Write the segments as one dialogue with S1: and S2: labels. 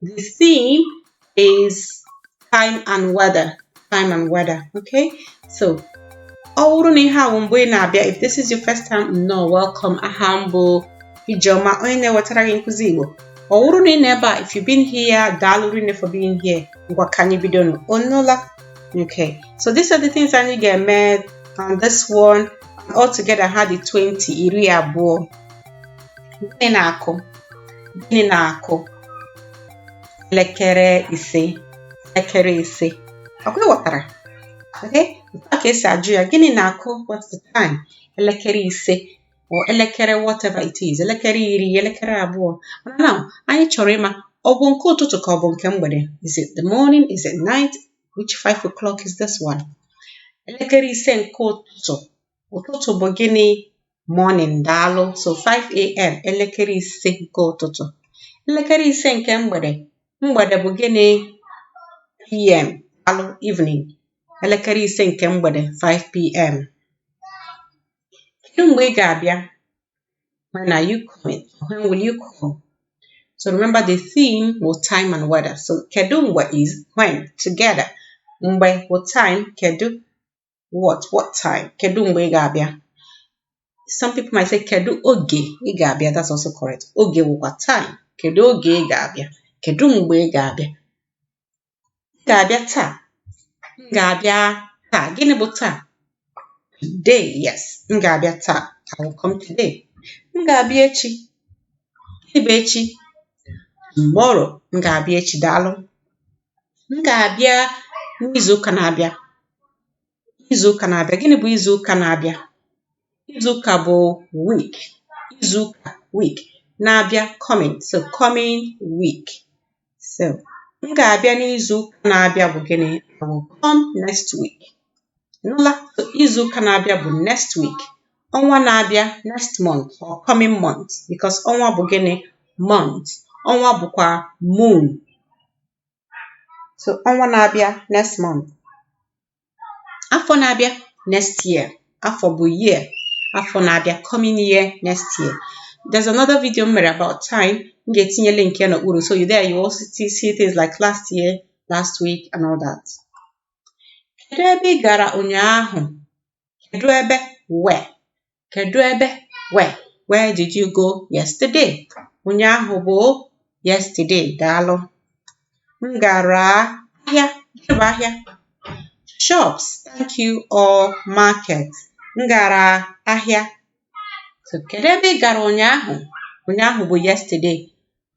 S1: The theme is time and weather. Time and weather. Okay? So, ọ bụrụ na ihe a bụ mbụ ị na-abịa, if this is your first time, nnọọ, welcome. Aha m bụ Ijeọma, onye na-ewetara gị nkụzi Igbo. Ọ bụrụ na ị nọ ebe a, if you've been here, daalụ rinne for being here. Ngwa, ka anyị bidonụ. Onụla? Okay. So these are the things anyị ga-eme on this one. Altogether ha dị 20, 20. Gịnị na-akụ? Gịnị na-akụ? Elekere 5. Elekere 5. Ọkwa ị ghọtara? Okay? Otu a ka esi ajụ ya. Gịnị na-akụ? What's the time? Elekere 5 or elekere whatever it is. Elekere 10, elekere 2. Mana now, anyị chọrọ ịma ọ bụ nke ụtụtụ ka ọ bụ nke mgbede? Is it the morning? Is it night? Which 5 o'clock is this one? Elekere 5 nke ụtụtụ. Ụtụtụ bụ gịnị? Morning, daalụ. So 5 a.m., elekere 5 nke ụtụtụ. Elekere 5 nke mgbede. Mgbede bụ gịnị? PM. Daalụ, evening. Elekere 5 nke mgbede, 5 p.m. Kedu mgbe ị ga-abịa? When are you coming? When will you come? So remember, the theme was time and weather. So kedu mgbe is when together. Mgbe bụ time, kedu what time? Kedu mgbe ị ga-abịa? Some people might say kedu oge ị ga-abịa. That's also correct. Oge bụkwa time. Kedu oge ị ga-abịa? Kedu mgbe ị ga-abịa? M ga-abịa taa. M ga-abịa taa. Gịnị bụ taa? Today, yes. M ga-abịa taa. I will come today. M ga-abịa echi. Gịnị bụ echi? Tomorrow. M ga-abịa echi, daalụ. M ga-abịa n'izu ụka na-abịa. Izu ụka na-abịa. Gịnị bụ izu ụka na-abịa? Izu ụka bụ week. Izu ụka, week. Na-abịa, coming. So coming week. So m ga-abịa n'izu ụka na-abịa bụ gịnị? I will come next week. Nụla? So izu ụka na-abịa bụ next week. Ọnwa na-abịa, next month or coming month, because ọnwa bụ gịnị? Month. Ọnwa bụkwa moon. So ọnwa na-abịa, next month. Afọ na-abịa, next year. Afọ bụ year. Afọ na-abịa, coming year, next year. There's another video m mere about time. M ga-etinye link ya n'okpuru. So you there you also see things like last year, last week and all that. Kedu ebe ị gara ụnyaahụ? Kedu ebe, where? Kedu ebe, where? Where did you go yesterday? Ụnyaahụ bụ yesterday, daalụ. M gara ahịa. Gịnị bụ ahịa? Shops, thank you, or market. M gara ahịa. So kedu ebe ị gara ụnyaahụ? Ụnyaahụ bụ yesterday.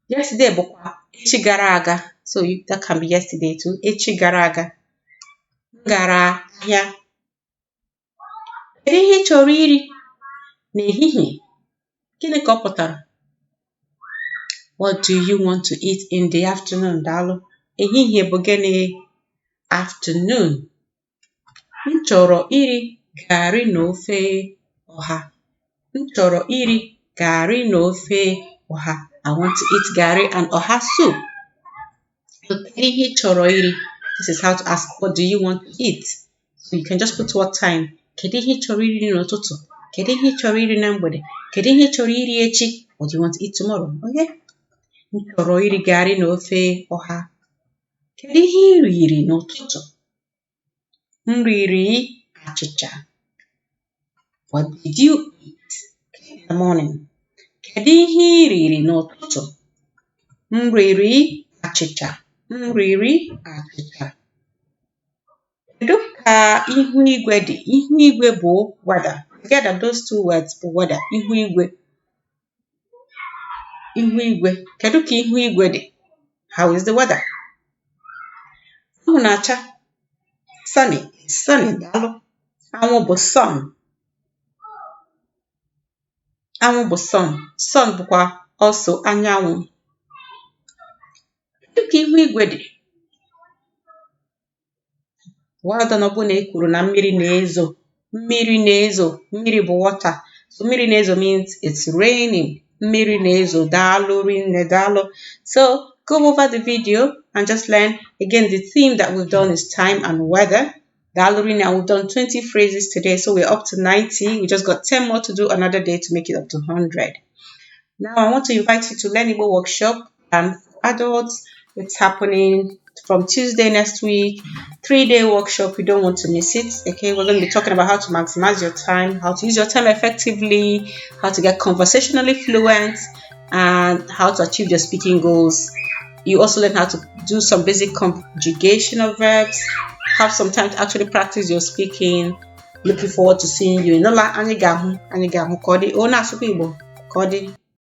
S1: Yesterday bụkwa echi gara aga. So that can be yesterday too. Echi gara aga. M gara ahịa. Kedu ihe ị chọrọ iri n'ehihie? Gịnị ka ọ pụtara? What do you want to eat in the afternoon? Daalụ. Ehihie bụ gịnị? Afternoon. M chọrọ iri garị na ofe ọha. M chọrọ iri garị na ofe ọha. I want to eat garri and ọha soup. So kedu ihe ị chọrọ iri? This is how to ask, what do you want to eat? So you can just put what time. Kedu ihe ị chọrọ iri n'ụtụtụ? Kedu ihe ị chọrọ iri na mgbede? Kedu ihe ị chọrọ iri echi? What do you want to eat tomorrow? Okay? M chọrọ iri garị na ofe ọha. Kedu ihe ị riri n'ụtụtụ? M riri achịcha. What did you eat in the morning? Kedu ihe ị riri n'ụtụtụ? M riri achịcha. M riri achịcha. Kedu ka ihu igwe dị? Ihu igwe bụ weather. Together, those two words bụ weather. Ihu igwe. Ihu igwe. Kedu ka ihu igwe dị? How is the weather? Anwụ na-acha. Sunny. Sunny, daalụ. Anwụ bụ sun. Anwụ bụ sun. Sun bụkwa also anyanwụ. Kedu ka ihu igwe dị? Well done ọ bụrụ na ị kwuru na mmiri na-ezo. Mmiri na-ezo. Mmiri bụ water. So mmiri na-ezo means it's raining. Mmiri na-ezo. Daalụ rinne, daalụ. So go over the video and just learn. Again, the theme that we've done is time and weather. Daalụ rinne, and we've done 20 phrases today, so we're up to 90. We just got 10 more to do another day to make it up to 100. Now I want to invite you to Learn Igbo Workshop for adults. It's happening from Tuesday next week. 3-day workshop. You don't want to miss it. Okay, we're going to be talking about how to maximize your time, how to use your time effectively, how to get conversationally fluent, and how to achieve your speaking goals. You also learn how to do some basic conjugation of verbs, have some time to actually practice your speaking. Looking forward to seeing you. Ịnụla, anyị ga-ahụ, anyị ga-ahụ. Ka ọ dị. Ọ na-asụkwa Igbo. Ka ọ dị.